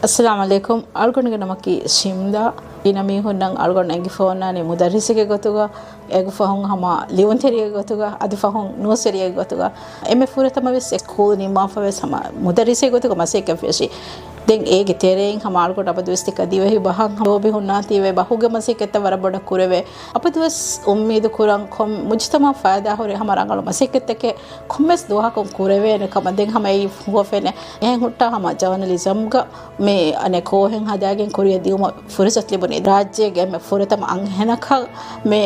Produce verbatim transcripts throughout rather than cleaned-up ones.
އައްސަލާމު ޢަލައިކުމް. އަޅުގަނޑުގެ ނަމަކީ ޝިމްލާ. ގިނަ މީހުންނަށް އަޅުގަނޑު އެނގިފަ އޮންނާނީ މުދައްރިސެއްގެ ގޮތުގަ، އެގު ފަހުން ހަމަ ލިޔުންތެރިއެއްގެ ގޮތުގަ، އަދި ފަހުން ނޫސްވެރިއެއްގެ ގޮތުގަ. އެންމެ ފުރަތަމަ ވެސް ސްކޫލް ނިންމާފަ ވެސް ހަމަ މުދައްރިސެއްގެ ގޮތުގަ މަސައްކަތް ފެށި. ދެން އޭގެ ތެރެއިން ހަމަ އަޅުގަނޑު އަބަދުވެސް ތިކަ ދިވެހި ބަހަށް ހަމަ ލޯބި ހުންނާތީވެ ބަހުގެ މަސައްކަތްތައް ވަރަށް ބޮޑަށް ކުރެވޭ. އަބަދުވެސް އުއްމީދު ކުރަން ކޮން މުޖުތަމަޢަށް ފައިދާހުރި ހަމަ ރަނގަޅު މަސައްކަތްތަކެއް ކޮންމެސް ދުވަހަކުން ކުރެވޭނެ ކަމަށް. ދެން ހަމަ އެއީ ހުވަފެނެއް. އެހެން ހުއްޓާ ހަމަ ޖާނަލިޒަމްގަ މި އަނެއް ކޯހެއް ހަދާގެން ކުރިއަށް ދިއުމަށް ފުރުސަތު ލިބުނީ. ރާއްޖޭގެ އެންމެ ފުރަތަމަ އަންހެނަކަށް މި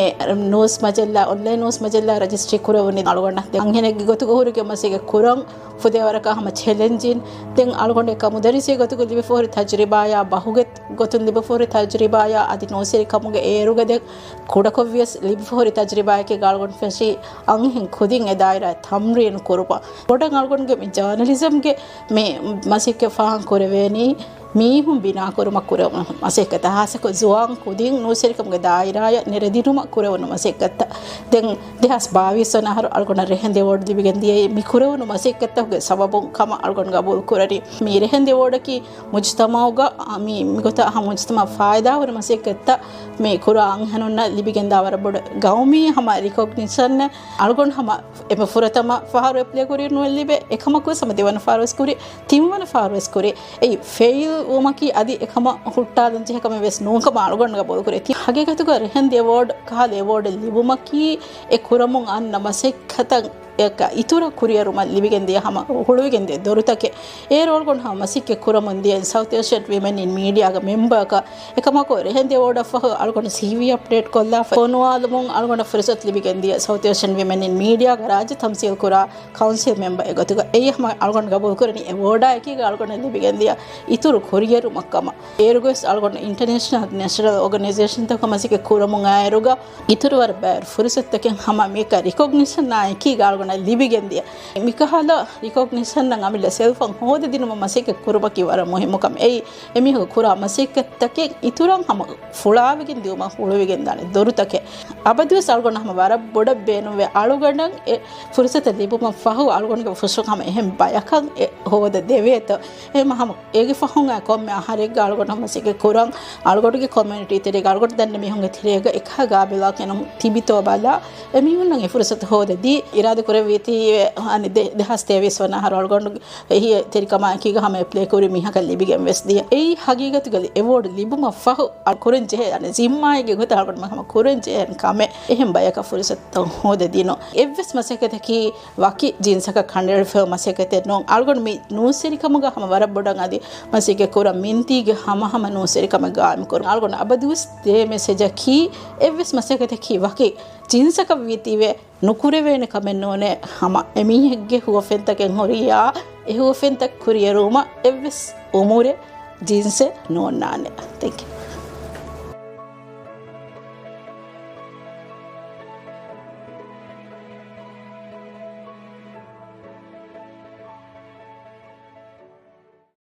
ނޫސް މަޖައްލާ، އޮންލައިން ނޫސް މަޖައްލާ ރަޖިސްޓްރީ ކުރެވުނީ އަޅުގަނޑަށް. ދެން އަންހެނެއްގެ ގޮތުގަ ހުރިގެން މަސައްކަތް ކުރަން ފުދޭވަރަކަށް ހަމަ ޗެލެންޖިން. ދެން އަޅުގަނޑަކަށް މުދައްރިސެއް ގޮތުގަ ލިބިފަހުރި ތަޖުރިބާޔާ، ބަހުގެ ގޮތުން ލިބިފަހުރި ތަޖުރިބާޔާ، އަދި ނޫސްވެރިކަމުގެ އޭރުގަ ދެން ކުޑަކޮށްވިޔަސް ލިބިފަހުރި ތަޖުރިބާއެކީ އަޅުގަނޑު ފެށީ އަންހެން ކުދިން އެ ދާއިރާ ތަމްރީން ކުރުމަށް. ބޮޑަށް އަޅުގަނޑުގެ މި ޖާނަލިޒަމްގެ މި މަސައްކަތް ފާހަގަ ކުރެވޭނީ މީހުން ބިނާކުރުމަށް ކުރެވުނު މަސައްކަތްތައް، ހާއްސަކޮށް ޒުވާން ކުދިން ނޫސްވެރިކަމުގެ ދާއިރާއަށް ނެރެދިނުމަށް ކުރެވުނު މަސައްކަތްތައް. ދެން ދެހާސް ބާވީސް ވަނަ އަހަރު އަޅުގަނޑަށް ރެހެންދި އެވޯޑް ލިބިގެން ދިޔައީ މި ކުރެވުނު މަސައްކަތްތަކުގެ ސަބަބުން ކަމަށް އަޅުގަނޑު ގަބޫލު ކުރަނީ. މި ރެހެންދި އެވޯޑަކީ މުޖުތަމަޢުގަ މި، މިގޮތަށް ހަމަ މުޖުތަމަޢަށް ފާއިދާހުރި މަސައްކަތްތައް މި ކުރާ އަންހެނުންނަށް ލިބިގެންދާ ވަރަށް ބޮޑު ގައުމީ ހަމަ ރިކޮގްނިޝަން. އަޅުގަނޑު ހަމަ އެންމެ ފުރަތަމަ ފަހަރު އެޕްލައި ކުރީ ނުވެ ލިބޭ، އެކަމަކުވެސް ހަމަ ދެވަނަ ފަހަރުވެސް ކުރީ، ތިންވަނަ ފަހަރުވެސް ކުރީ. އެއީ ފެއިލް ވުމަކީ އަދި އެކަމަށް ހުއްޓާލަން ޖެހޭ ކަމެއް ވެސް ނޫން ކަމަށް އަޅުގަނޑު ގަބޫލު ކުރޭ. ތި ހަގީގަތުގަ ރެހެންދި އެވޯޑް ކަހަލަ އެވޯޑެއް ލިބުމަކީ އެ ކުރަމުން އަންނަ މަސައްކަތަށް އެކަ އިތުރަށް ކުރިއެރުމަށް ލިބިގެން ދިޔަ ހަމަ ހުޅުވިގެން ދިޔަ ދޮރުތަކެއް. އޭރު އަޅުގަނޑު ހަމަ މަސައްކަތް ކުރަމުން ދިޔަ ސައުތް އޭޝިއަން ވިމެން އިން މީޑިއާގެ މެމްބަރަކަށް. އެކަމަކު ރެހެންދި އެވޯޑަށް ފަހު އަޅުގަނޑު ސީވީ އަޕްޑޭޓް ކޮށްލާފަ ފޮނުވާލުމުން އަޅުގަނޑަށް ފުރުސަތު ލިބިގެން ދިޔަ ސައުތް އޭޝިއަން ވިމެން އިން މީޑިއާގެ ރާއްޖެ ތަމްސީލް ކުރާ ކައުންސިލް މެމްބަރ އެގޮތުގަ. އެއީ ހަމަ އަޅުގަނޑު ގަބޫލު ކުރަނީ އެވޯޑާ އެކީގަ އަޅުގަނޑަށް ލިބިގެން ދިޔަ އިތުރު ކުރިއެރުމަށް ކަމަށް. އޭރުގަވެސް އަޅުގަނޑު އިންޓަރނޭޝަނަލް ނޭޝަނަލް އޯގަނައިޒޭޝަންތަކަށް މަސައްކަތް ކުރަމުން އައިއިރުގަ އިތުރު ވަރަށް ބައިވަރު ފުރުސަތުތަކެއް ހަމަ މިކަ ރިކޮގްނިޝަނާ އެކީގަ އަޅުގަނޑަށް ލިބިގެން ދިޔަ. މިކަހަލަ ރިކޮގްނިޝަންއަށް އަމިއްލަ ސެލްފަށް ހޯދަދިނުމަށް މަސައްކަތް ކުރުމަކީ ވަރަށް މުހިއްމު ކަމެއް. އެއީ އެމީހަކު ކުރާ މަސައްކަތްތަކެއް އިތުރަށް ހަމަ ފުޅާވެގެން ދިއުމަށް ހުޅުވިގެންދާނެ ދޮރުތަކެއް. އަބަދުވެސް އަޅުގަނޑަށް ހަމަ ވަރަށް ބޮޑަށް ބޭނުންވޭ އަޅުގަނޑަށް އެ ފުރުސަތެއް ލިބުމަށް ފަހު އަޅުގަނޑުގެ ފުށުން ހަމަ އެހެން ބަޔަކަށް އެ ހޯދަ ދެވޭތޯ. އެހެން ހަމަ އޭގެ ފަހުން އައި ކޮންމެ އަހަރެއްގަ އަޅުގަނޑު މަސައްކަތް ކުރަން، އަޅުގަނޑުގެ ކޮމިއުނިޓީ ތެރޭގަ އަޅުގަނޑު ދަންނަ މީހުންގެ ތެރޭގަ އެކަހަލަ ގާބިލާކަން ތިބިތޯ ބަލާ، އެމީހުންނަށް އެ ފުރުސަތު ހޯދަދީ، އިރާދަ ކުރެއްވީތީ، އަނެއް ދެ-، ދެހާސް ތޭވީސް ވަނަ އަހަރު އަޅުގަނޑު އެހީ ތެރިކަމާއެކީގަ ހަމަ އެޕްލައި ކުރި މީހަކަށް ލިބިގެން ވެސް ދިޔަ. އެއީ ހަގީގަތުގަ އެވޯޑް ލިބުމަށް ފަހު އަ، ކުރަން ޖެހޭ، އަނެއް ޒިންމާއެއްގެ ގޮތަށް އަޅުގަނޑު ހަމަ ކުރަން ޖެހޭ ކަމެއް. އެހެން ބަޔަކަށް ފުރުސަތުތައް ހޯދަދިނުން. އެއްވެސް މަސައްކަތަކީ ވަކި ޖިންސަކަށް ކަނޑައެޅިފައި މަސައްކަތެއް ނޫން. އަޅުގަނޑު މި ނޫސްވެރިކަމުގަ ހަމަ ވަރަށް ބޮޑަށް އަދި މަސައްކަތް ކުރަން މިންތީގެ ހަމަ ހަމަ ނޫސްވެރިކަމެއް ގާއިމް ކުރަން. އަޅުގަނޑު އަބަދުވެސް ދޭ މެސެޖަކީ އެއްވެސް މަސައްކަތަކީ ވަކި ޖިންސަކަށް ވީތީވެ ނުކުރެވޭނެ ކަމެއް ނޫނޭ. ހަމަ އެމީހެއްގެ ހުވަފެންތަކެއް ހުރިޔާ، އެ ހުވަފެންތައް ކުރިއެރުމަށް އެއްވެސް އުމުރެއް ޖިންސެއް ނޯންނާނެ. ތެންކި.